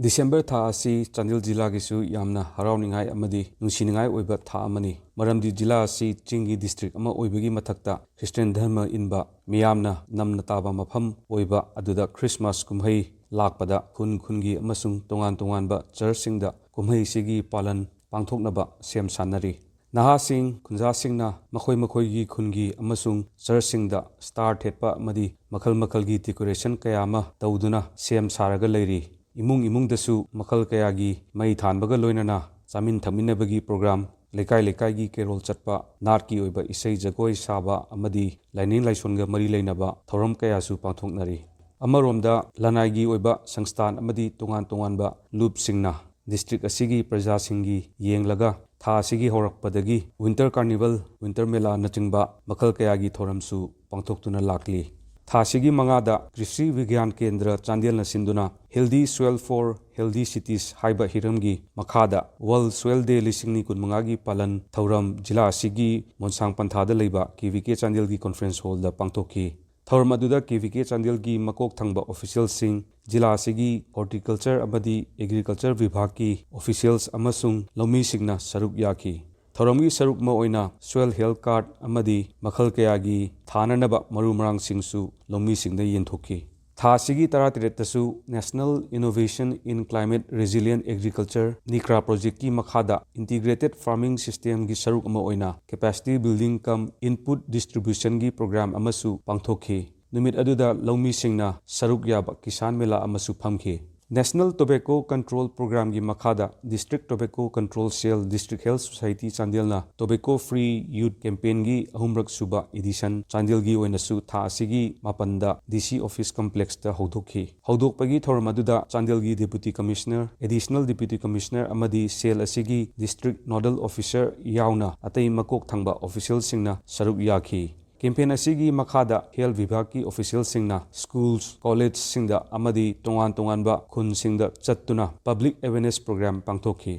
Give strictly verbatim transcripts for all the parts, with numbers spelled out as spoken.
December ꯊꯥ ꯑꯁꯤ ꯆꯥꯟꯗꯦꯜ ꯖꯤꯂꯥꯒꯤꯁꯨ ꯌꯥꯝꯅ ꯍꯔꯥꯎꯅꯤꯡꯉꯥꯏ ꯑꯃꯗꯤ ꯅꯨꯡꯁꯤꯅꯤꯡꯉꯥꯏ ꯑꯣꯏꯕ ꯊꯥ ꯑꯃꯅꯤ꯫ ꯃꯔꯝꯗꯤ ꯖꯤꯂꯥ ꯑꯁꯤ ꯆꯤꯡꯒꯤ ꯗꯤꯁꯇ꯭ꯔꯤꯛ ꯑꯃ ꯑꯣꯏꯕꯒꯤ ꯃꯊꯛꯇ ꯈ꯭ꯔꯤꯁꯇꯤꯌꯥꯟ ꯙꯔꯃ ꯏꯟꯕ ꯃꯤꯌꯥꯝꯅ ꯅꯝꯅ ꯇꯥꯕ ꯃꯐꯝ ꯑꯣꯏꯕ ꯑꯗꯨꯗ ꯈ꯭ꯔꯤꯁꯃꯥꯁ ꯀꯨꯝꯍꯩ ꯂꯥꯛꯄꯗ ꯈꯨꯟ ꯈꯨꯟꯒꯤ ꯑꯃꯁꯨꯡ ꯇꯣꯉꯥꯟ ꯇꯣꯉꯥꯟꯕ ꯆꯔꯆꯁꯤꯡꯗ ꯀꯨꯝꯍꯩꯁꯤꯒꯤ ꯄꯥꯂꯟ ꯄꯥꯡꯊꯣꯛꯅꯕ ꯁꯦꯝ ꯁꯥꯟꯅꯔꯤ꯫ ꯅꯍꯥꯁꯤꯡ, ꯈꯨꯟꯖꯥꯁꯤꯡꯅ ꯃꯈꯣꯏ ꯃꯈꯣꯏꯒꯤ ꯈꯨꯟꯒꯤ ꯑꯃꯁꯨꯡ ꯆꯔꯆꯁꯤꯡꯗ ꯁ꯭ꯇꯥꯔ ꯊꯦꯠꯄ ꯑꯃꯗꯤ ꯃꯈꯜ ꯃꯈꯜꯒꯤ ꯗꯦꯀꯣꯔꯦꯁꯟ ꯀꯌꯥ ꯑꯃ ꯇꯧꯗꯨꯅ ꯁꯦꯝ ꯁꯥꯔꯒ ꯂꯩꯔꯤ꯫ ꯏꯃꯨꯡ ꯏꯃꯨꯡꯗꯁꯨ ꯃꯈꯜ ꯀꯌꯥꯒꯤ ꯃꯩ ꯊꯥꯟꯕꯒ ꯂꯣꯏꯅꯅ ꯆꯥꯃꯤꯟ ꯊꯛꯃꯤꯟꯅꯕꯒꯤ ꯄ꯭ꯔꯣꯒ꯭ꯔꯥꯝ, ꯂꯩꯀꯥꯏ ꯂꯩꯀꯥꯏꯒꯤ ꯀꯦꯔꯣꯜ ꯆꯠꯄ, ꯅꯥꯠꯀꯤ ꯑꯣꯏꯕ ꯏꯁꯩ ꯖꯒꯣꯏ ꯁꯥꯕ ꯑꯃꯗꯤ ꯂꯥꯏꯅꯤꯡ ꯂꯥꯏꯁꯣꯟꯒ ꯃꯔꯤ ꯂꯩꯅꯕ ꯊꯧꯔꯝ ꯀꯌꯥꯁꯨ ꯄꯥꯡꯊꯣꯛꯅꯔꯤ꯫ ꯑꯃꯔꯣꯝꯗ ꯂꯅꯥꯏꯒꯤ ꯑꯣꯏꯕ ꯁꯪꯁꯊꯥꯟ ꯑꯃꯗꯤ ꯇꯣꯉꯥꯟ ꯇꯣꯉꯥꯟꯕ ꯂꯨꯞꯁꯤꯡꯅ ꯗꯤꯁꯇ꯭ꯔꯤꯛ ꯑꯁꯤꯒꯤ ꯄ꯭ꯔꯖꯥꯁꯤꯡꯒꯤ ꯌꯦꯡꯂꯒ ꯊꯥ ꯑꯁꯤꯒꯤ ꯍꯧꯔꯛꯄꯗꯒꯤ ꯋꯤꯟꯇꯔ ꯀꯥꯔꯅꯤꯚꯜ, ꯋꯤꯟꯇꯔ ꯃꯦꯂꯥꯅꯆꯤꯡꯕ ꯃꯈꯜ ꯀꯌꯥꯒꯤ ꯊꯧꯔꯝꯁꯨ ꯄꯥꯡꯊꯣꯛꯇꯨꯅ ꯂꯥꯛꯂꯤ꯫ ꯊꯥ ꯑꯁꯤꯒꯤ ꯃꯉꯥꯗ ꯀ꯭ꯔꯤꯁꯤ ꯕꯤꯒ꯭ꯌꯥꯟ ꯀꯦꯟꯗ꯭ꯔ ꯆꯥꯟꯗꯦꯜꯅ ꯁꯤꯟꯗꯨꯅ Healthy Soil for Healthy Cities ꯍꯥꯏꯕ ꯍꯤꯔꯝꯒꯤ ꯃꯈꯥꯗ World Soil Day ꯂꯤꯁꯤꯡ ꯑꯅꯤ ꯀꯨꯟꯃꯉꯥꯒꯤ ꯄꯥꯂꯟ ꯊꯧꯔꯝ ꯖꯤꯂꯥ ꯑꯁꯤꯒꯤ ꯃꯣꯟꯁꯥꯡ ꯄꯟꯊꯥꯗ ꯂꯩꯕ ꯀꯦ ꯚꯤ ꯀꯦ ꯆꯥꯟꯗꯦꯜꯒꯤ ꯀꯣꯟꯐ꯭ꯔꯦꯟꯁ ꯍꯣꯜꯗ ꯄꯥꯡꯊꯣꯛꯈꯤ꯫ ꯊꯧꯔꯝ ꯑꯗꯨꯗ ꯀꯦ ꯚꯤ ꯀꯦ ꯆꯥꯟꯗꯦꯜꯒꯤ ꯃꯀꯣꯛ ꯊꯪꯕ ꯑꯣꯐꯤꯁꯤꯌꯦꯜꯁꯤꯡ, ꯖꯤꯂꯥ ꯑꯁꯤꯒꯤ ꯍꯣꯔꯇꯤꯀꯜꯆꯔ ꯑꯃꯗꯤ ꯑꯦꯒ꯭ꯔꯤꯀꯜꯆꯔ ꯚꯤꯚꯥꯒꯀꯤ ꯑꯣꯐꯤꯁꯤꯌꯦꯜꯁ ꯑꯃꯁꯨꯡ ꯂꯧꯃꯤꯁꯤꯡꯅ ꯁꯔꯨꯛ ꯌꯥꯈꯤ꯫ ꯊꯧꯔꯝꯒꯤ ꯁꯔꯨꯛ ꯑꯃ ꯑꯣꯏꯅ ꯁꯣꯏꯜ ꯍꯦꯜꯊ ꯀꯥꯔꯗ ꯑꯃꯗꯤ ꯃꯈꯜ ꯀꯌꯥꯒꯤ ꯊꯥꯅꯅꯕ ꯃꯔꯨ ꯃꯔꯥꯡꯁꯤꯡꯁꯨ ꯂꯧꯃꯤꯁꯤꯡꯗ ꯌꯦꯟꯊꯣꯛꯈꯤ꯫ ꯊꯥ ꯑꯁꯤꯒꯤ ꯇꯔꯥꯇꯔꯦꯠꯇꯁꯨ National Innovation in Climate Resilient Agriculture, ꯅꯤꯀ꯭ꯔꯥ ꯄ꯭ꯔꯣꯖꯦꯛꯀꯤ ꯃꯈꯥꯗ ꯏꯟꯇꯤꯒ꯭ꯔꯦꯇꯦꯗ ꯐꯥꯔꯃꯤꯡ ꯁꯤꯁꯇꯦꯝꯒꯤ ꯁꯔꯨꯛ ꯑꯃ ꯑꯣꯏꯅ ꯀꯦꯄꯥꯁꯤꯇꯤ ꯕꯤꯜꯗꯤꯡ ꯀꯝ ꯏꯟꯄꯨꯠ ꯗꯤꯁꯇ꯭ꯔꯤꯕ꯭ꯌꯨꯁꯟꯒꯤ ꯄ꯭ꯔꯣꯒ꯭ꯔꯥꯝ ꯑꯃꯁꯨ ꯄꯥꯡꯊꯣꯛꯈꯤ꯫ ꯅꯨꯃꯤꯠ ꯑꯗꯨꯗ ꯂꯧꯃꯤꯁꯤꯡꯅ ꯁꯔꯨꯛ ꯌꯥꯕ ꯀꯤꯁꯥꯟ ꯃꯦꯂꯥ ꯑꯃꯁꯨ ꯐꯝꯈꯤ꯫ National Tobacco Control Programꯒꯤ ꯃꯈꯥꯗ District Tobacco Control Cell, District Health Society ꯆꯥꯟꯗꯦꯜꯅ Tobacco Free Youth Campaignꯒꯤ ꯑꯍꯨꯝꯔꯛ ꯁꯨꯕ edition ꯆꯥꯟꯗꯦꯜꯒꯤ ꯑꯣꯏꯅꯁꯨ ꯊꯥ ꯑꯁꯤꯒꯤ ꯃꯥꯄꯟꯗ ꯗꯤ ꯁꯤ ꯑꯣꯐꯤꯁ ꯀꯝꯄ꯭ꯂꯦꯛꯁꯇ ꯍꯧꯗꯣꯛꯈꯤ꯫ ꯍꯧꯗꯣꯛꯄꯒꯤ ꯊꯧꯔꯝ ꯑꯗꯨꯗ ꯆꯥꯟꯗꯦꯜꯒꯤ Deputy Commissioner, Additional Deputy Commissioner ꯑꯃꯗꯤ cell ꯑꯁꯤꯒꯤ District Nodal Officer ꯌꯥꯎꯅ ꯑꯇꯩ ꯃꯀꯣꯛ ꯊꯪꯕ ꯑꯣꯐꯤꯁꯤꯌꯦꯜꯁꯤꯡꯅ ꯁꯔꯨꯛ ꯌꯥꯈꯤ꯫ ꯀꯦꯝꯄꯦꯟ ꯑꯁꯤꯒꯤ ꯃꯈꯥꯗ ꯍꯦꯜꯊ ꯚꯤꯚꯥꯒꯀꯤ ꯑꯣꯐꯤꯁꯤꯌꯦꯜꯁꯤꯡꯅ ꯁ꯭ꯀꯨꯜꯁ, ꯀꯣꯂꯦꯖꯁꯤꯡꯗ ꯑꯃꯗꯤ ꯇꯣꯉꯥꯟ ꯇꯣꯉꯥꯟꯕ ꯈꯨꯟꯁꯤꯡꯗ ꯆꯠꯇꯨꯅ ꯄꯕ꯭ꯂꯤꯛ ꯑꯦꯋꯦꯔꯅꯦꯁ ꯄ꯭ꯔꯣꯒ꯭ꯔꯥꯝ ꯄꯥꯡꯊꯣꯛꯈꯤ꯫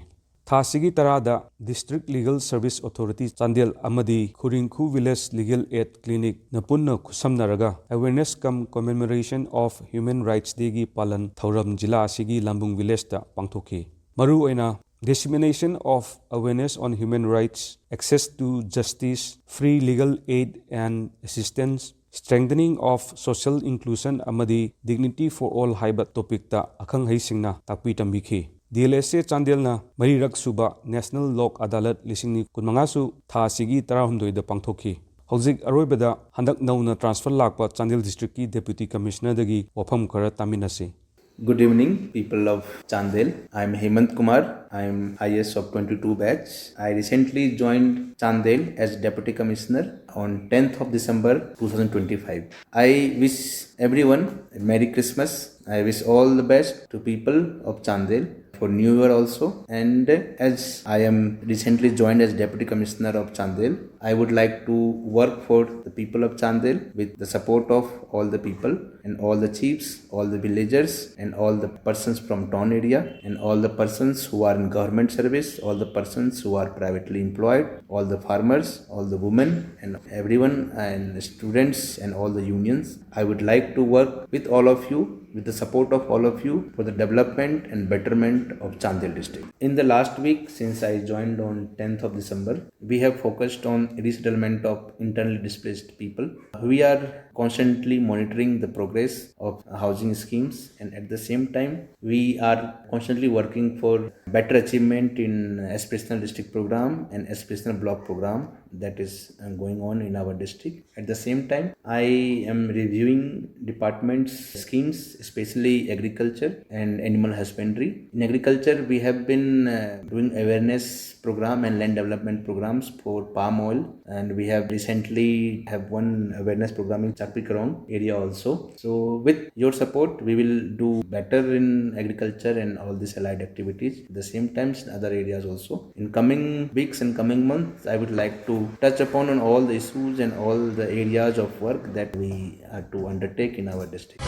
ꯊꯥ ꯑꯁꯤꯒꯤ ꯇꯔꯥꯗ District Legal Service Authority Chandel ꯑꯃꯗꯤ ꯈꯨꯔꯤꯡꯈꯨ Village Legal Aid Clinic ꯅ ꯄꯨꯟꯅ ꯈꯨꯠꯁꯝꯅꯔꯒ Awareness cum Commemoration of Human Rights Day ꯒꯤ ꯄꯥꯂꯟ ꯊꯧꯔꯝ ꯖꯤꯂꯥ ꯑꯁꯤꯒꯤ ꯂꯥꯝꯕꯨꯡ village ꯇ ꯄꯥꯡꯊꯣꯛꯈꯤ꯫ ꯃꯔꯨꯑꯣꯏꯅ Dissemination of Awareness on Human Rights, Access to Justice, Free Legal Aid and Assistance, Strengthening of Social Inclusion ꯑꯃꯗꯤ Dignity for All ꯍꯥꯏꯕ topic ꯇ ꯑꯈꯪ ꯑꯍꯩꯁꯤꯡꯅ ꯇꯥꯛꯄꯤ ꯇꯝꯕꯤꯈꯤ꯫ D L S A ꯆꯥꯟꯗꯦꯜꯅ ꯃꯔꯤꯔꯛ ꯁꯨꯕ National ꯂꯣꯛ ꯑꯗꯥꯂꯠ ꯂꯤꯁꯤꯡ ꯑꯅꯤ ꯀꯨꯟꯃꯉꯥꯁꯨ ꯊꯥ ꯑꯁꯤꯒꯤ ꯇꯔꯥꯍꯨꯝꯗꯣꯏꯗ ꯄꯥꯡꯊꯣꯛꯈꯤ꯫ ꯍꯧꯖꯤꯛ ꯑꯔꯣꯏꯕꯗ ꯍꯟꯗꯛ ꯅꯧꯅ transfer ꯂꯥꯛꯄ ꯆꯥꯟꯗꯦꯜ district ꯀꯤ Deputy Commissioner ꯗꯒꯤ ꯋꯥꯐꯝ ꯈꯔ ꯇꯥꯃꯤꯟꯅꯁꯤ꯫ Good evening, people of Chandel. I am Hemant Kumar. I am I A S of twenty-two batch. I recently joined Chandel as Deputy Commissioner on tenth of December two thousand twenty-five. I wish everyone a Merry Christmas. I wish all the best to people of Chandel for New Year also. And as I am recently joined as Deputy Commissioner of Chandel, I would like to work for the people of Chandel with the support of all the people and all the chiefs, all the villagers and all the persons from town area and all the persons who are in government service, all the persons who are privately employed, all the farmers, all the women and everyone and students and all the unions. I would like to work with all of you, with the support of all of you for the development and betterment of Chandel district. In the last week, since I joined on tenth of December, we have focused on resettlement of internally displaced people. We are constantly monitoring the progress of housing schemes, and at the same time, we are constantly working for better achievement in aspirational district program and aspirational block program that is uh, going on in our district. At the same time, I am reviewing departments schemes, especially agriculture and animal husbandry. In agriculture, we have been uh, doing awareness program and land development programs for palm oil, and we have recently have one awareness program in Chakpikarong area also. So with your support, we will do better in agriculture and all these allied activities. At the same time, in other areas also. In coming weeks and coming months, I would like to touch upon on all the issues and all the areas of work that we are to undertake in our district.